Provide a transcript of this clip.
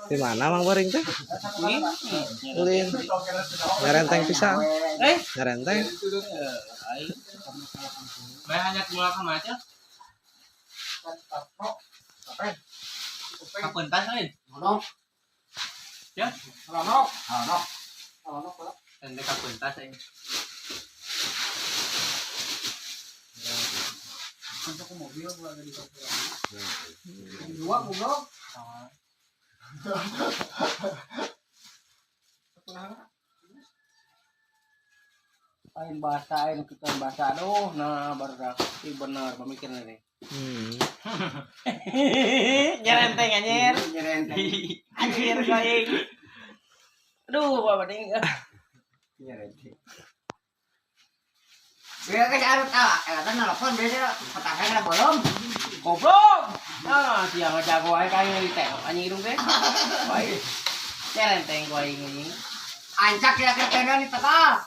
Di mana Mang Boring teh? Ulin. Nyarenteng pisan. Eh, Nyarenteng. Meh hanya gula ka macet. Kapentas lain. Ya. Ente kapentas aing. Dua goblok. Lain bahasa aing kita bahasa aduh nah baru ih bener pemikirnya nih. Nyerenteng anjir. Nyerenteng. Anjir aing. Aduh, bapak ding. Nyerenteng. Biar ke arut ah, eh kan nelfon biasa petasan ada bolong. Goblok. Nah, sia mah jago aing ka aing ditengok anjing hidung teh. Baik. Nyerenteng ku aing anjing. Ancak kira-kira tenda nih teka.